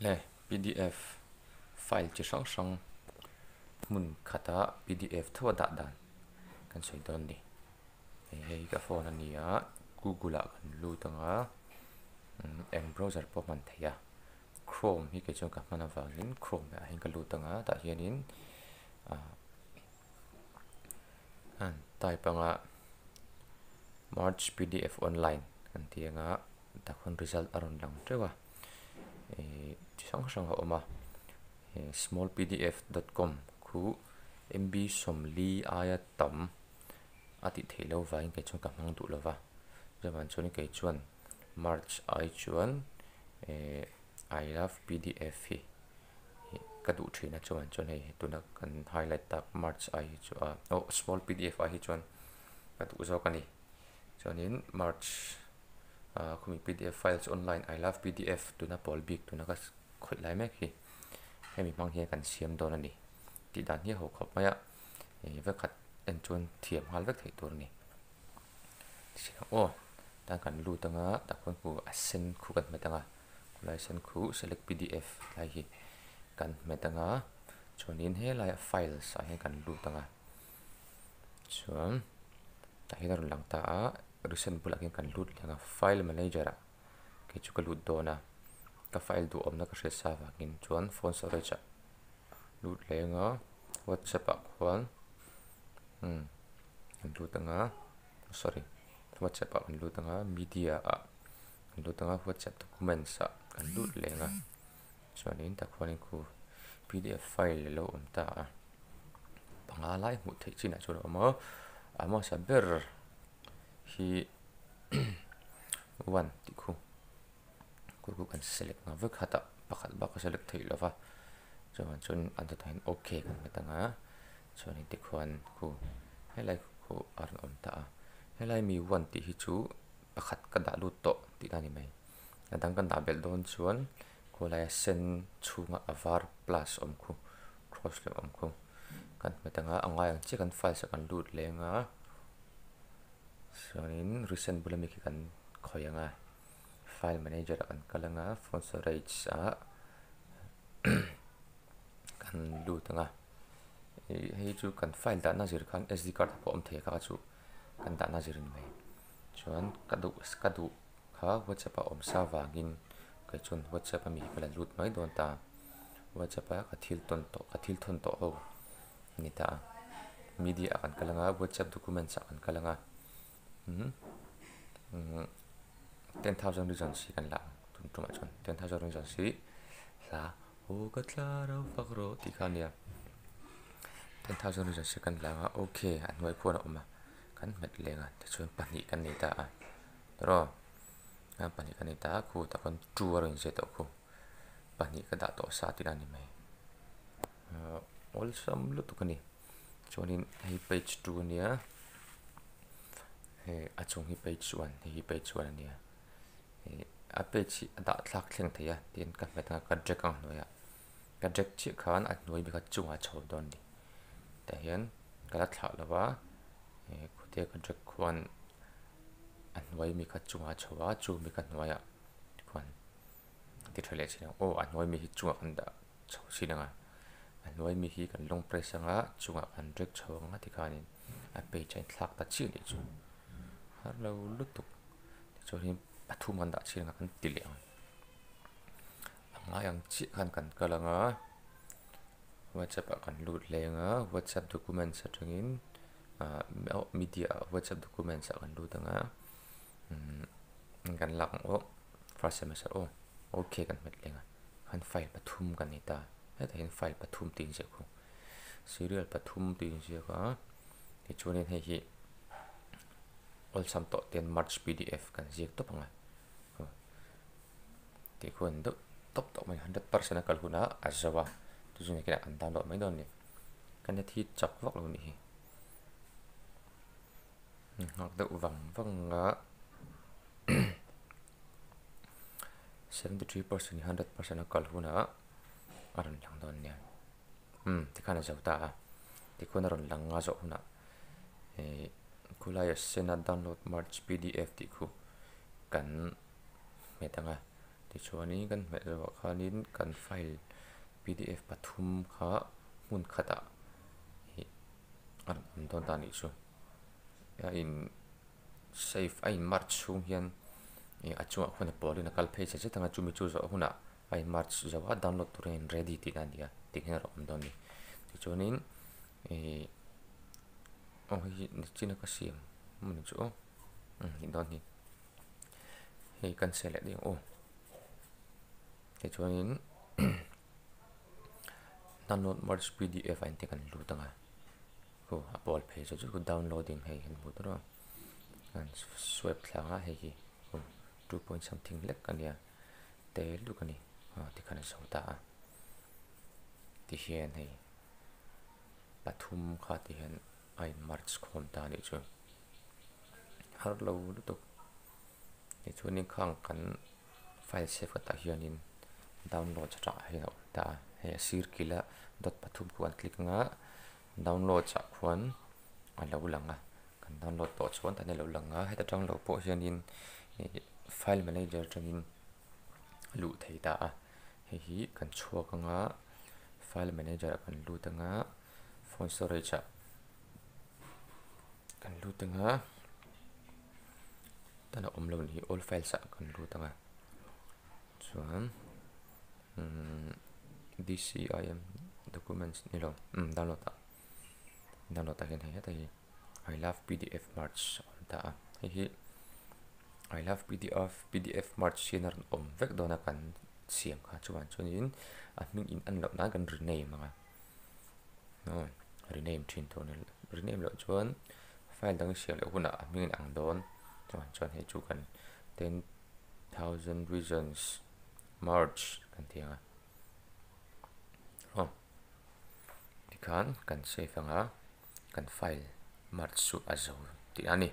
Le pdf file chi hrang hrang hmun khata pdf tho a dah dan kan sawi dawn a ni. Hei hei ka phone a ni a google ah kan lut ang a eng browser pawh hman theih a chrome hi kei chuan ka hman avangin chrome ah hian ka lut ang a tah hianin ah an type ang a march pdf online kan tih ang a tah khuan result a rawn lang teuh a. Ihh chi hrang hrang a awm a ih small pdf dot com khu mb sawmli aia tam a tih theih loh vangin kei chuan ka hmang duh lova chuvang chuan kei chuan march ai chuan ih I love pdf hi ih ka duh thin a chuvang chuan hei tuna kan highlight tak march ai hi chu ah aw small pdf ai hi chuan ka duh zawk a ni chuanin march. Ah khumi pdf files online I love pdf tuna pawl bik tuna ka khawih lai mek hi hemi hmang hian kan siam dawn a ni tih dan hi a ho khawp mai a ih vekhat en chuan thiam nghal vek theih tur a ni aw tan kan lut anga tah khuan khu a sen khu kan hmet anga khulai sen khu select pdf lai hi kan hmet anga chuanin helaiah files ah hian kan lut anga chuan tah hian a rawn lang ta a. Recent bulah khian kan lut leh ang a, file manager ah kei chu ka lut dawn a, ka file duhawmna ka hriat sa avangin chuan phone storage ah lut leh ang a, whatsapp ah khuan umm kan lut ang a, sorry whatsapp ah kan lut ang a, media ah kan lut ang a, whatsapp documents ah kan lut leh ang a, chuanin tah khuanin khu pdf file a lo awm ta a, panga lai hmuh theih chinah chuan a awm a, a hmasa ber. Hi one tih khu khu khu kan select nghal vek khat a pakhat bak a select theih lova chuan chuan an dawtah hian ok kan hmet ang a chuanin tikhuan khu helai khu a rawn awm ta a helai mi one tih hi chu pakhat ka dah lut tawh tihna a ni mai a dang kan dah belh dawn chuan khawlaia sen chhunga a var plus awm khu cross leh awm khu kan hmet ang a a ngai ang chiah kan files ah kan lut leng a. Chuanin recent bula mi khi kan khawih ang a, file manager ah kan kal ang a, phone storage ah kan lut ang a, ih hei chu kan file dahna zir khan sd card ah pawh a awm thei a kha chu kan dahna zir a ni mai. Chuan ka duh ka duh kha whatsapp ah awm sa vangin kei chuan whatsapp ami hi ka la lut mai dawn ta, whatsapp a ka thil tawn tawh ka thil thawn tawh ho. Ni ta a, media ah kan kal ang a, whatsapp documents ah kan kal ang a, umm 10,000 reasons hi kan la ang tun tumah chuan 10,000 reasons hi hla aw ka tla ro fak rawh tih kha a nia 10,000 reasons hi kan la ang a ok a hnuai khuan a awm a kan hmet leng a tichuan pahnih kan nei ta a tawrh aw pahnih kan nei ta a khu tah khuan two a rawn inziah tawh khu pahnih ka dah tawh sa tihna a ni mai. Awlsam lutuk a ni chuanin hei page two a nia hei a chung hi page one hei hi page one a nia ih a page hi a dah thlak thleng thei a tin ka hmet ang a ka drag ang hnuaiah ka drag chiah khan a hnuai bik a chungah a chho dawn a ni tah hian ka la thlah lo va ih khawtia ka drag khuan a hnuai mi kha chungah a chho a chu mi kha hnuaiah khuan ti tha leh chin ang aw a hnuai mi hi chungah kan dah. Chho chin anga a hnuai mi hi kan long press anga chungah kan drag chho ang a tikhanin a page a inthlak ta chiah leh chu har lo lutuk tichuanin pathum kan dah chin anga kan ti leh ang a ngai ang chiah khan kan kal anga whatsapp ah kan lut leh anga whatsapp documents atangin ah media ah whatsapp documents ah kan lut anga umm kan lak ang aw first semester aw ok kan hmet leng a. Khan file pathum kan nei ta hetah hian file pathum tih inziak khu serial pathum tih inziak a tichuanin hei hi awlsam tawh ten march pdf kan ziak tawp ang a tih khuan deuh tawp tawp mai 100% a kal hunah a zo a chu chu nakinah kan download mai dawn a ni ka net hi chak vak lo a nih hi nghak deuh vang vang a. 73% hi 100% a kal hunah a rawn lang dawn nia umm tikhan a zo ta a tikhuan a rawn lang a zawh hunah ih khulaiah sena download merge pdf tih khu kan hmet ang a. Tichuanin kan hmeh zawhah khanin kan file pdf pathum kha hmun khatah ih a rawn awm dawn ta a nih chu. A in save a in merge chhung hian ih a chungah khuan a pawlin a kal phei zet zet ang a chumi chu zawh hunah a in merge zo a download turin a in ready tihna a ni a tih hian a rawn awm dawn a ni. Tichuanin ih aw hei hi nichina ka siam hmun chu aw umm nih dawn hi hei kan siam leh daih ang aw tichuanin download merge pdf ah engtin kan lut ang a aw a pawl phei chu chu downloading hei kan hmuh tur a kan swipe thla ang a hei hi aw two point something lek a nia te lutuk a ni aw tikhan a zo ta a tihian hei. Pathum kha ti hian a in merge khawm ta anih chu. Har lo lutuk. Tichuanin khang kan file save ka tah hianin download atangah hian a awm ta a. Hei a sir kila dot pathum khu an click anga download ah khuan a lo lang a. Kan download tawh chuan tah hian a lo lang a. Heta tang lo pawh hianin ih file manager atangin a luh thei ta a. Hei hi kan chhuak anga file manager ah kan lut anga phone storage ah kan lut anga tana awm lo ni all files ah kan lut anga chuan umm D_C_I_M documents ni lo umm download ah download ah hian hei heta hi I love P_D_F merge a awm ta a hei hi I love P_D_F P_D_F merge hian a rawn awm vek dawn a kan siam kha chuan chuanin a hming in an loh nan kan rename ang a aw rename thin tur a ni rename loh chuan file dang siam leh hunah a hming in ang dawn chuan chuan hei chu kan 10,000 reasons merge kan ti ang a aw tikhan kan save ang a kan file merge chu a zo tih a ni.